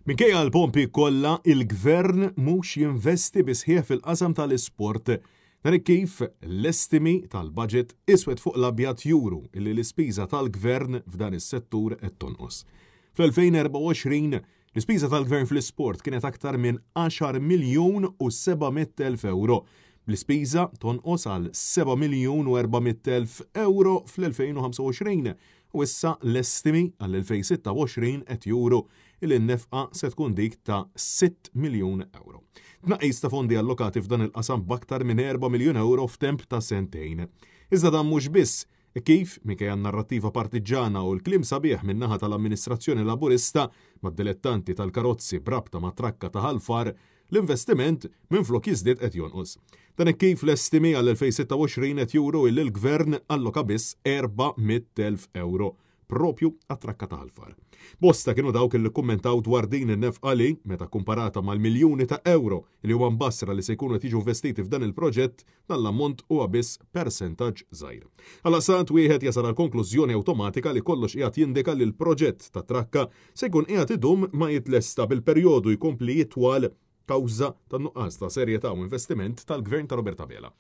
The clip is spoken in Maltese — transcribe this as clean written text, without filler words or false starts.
Minkejja l-pompi kollha, il-Gvern mhux jinvesti bi sħiħ fil-qasam tal-isport. Dan hekk kif l-estimi tal-budget iswed fuq l-abjad juru li l-ispiża tal-Gvern f'dan is-settur qed tonqos. Fl-2024, l-ispiża tal-Gvern fl-isport kienet aktar minn 10 miljun u 700 elf ewro, bl-ispiża tonqos għal 7 miljun u 400 elf ewro fl-2025 u issa l-estimi għall-2026 qed juru li n-nefqa se tkun dik ta' 6 miljun ewro. Tnaqqis ta' fondi allokati f'dan il-qasam b'aktar minn 4 miljun ewro f'temp ta' sentejn. Iżda dan mhux biss, kif, minkejja n-narrattiva partiġġana u l-kliem sabiħ min-naħa tal-amministrazzjoni Laburista mad-dilettanti tal-karozzi b'rabta mat-trakka ta' Ħal Far, l-investiment minflok jiżdied qed jonqos. Dan hekk kif l-estimi għall-2026 qed juru illi l-Gvern alloka biss 400,000 ewro propju għat-trakka ta' Ħal Far. Bosta kienu dawk li kkummentaw dwar din in-nefqa li, meta kkumparata mal-miljuni ta' ewro li huma mbassra li se jkunu qed jiġu investiti f'dan il-proġett, dan l-ammont huwa biss persentaġġ żgħir. Għaldaqstant wieħed jasal għall-konklużjoni awtomatika li kollox qiegħed jindika li l-proġett tat-trakka se jkun qiegħed idum ma jitlesta bil-perjodu jkompli jitwal kawża tan-nuqqas ta' serjetà u investiment tal-Gvern ta' Robert Abela.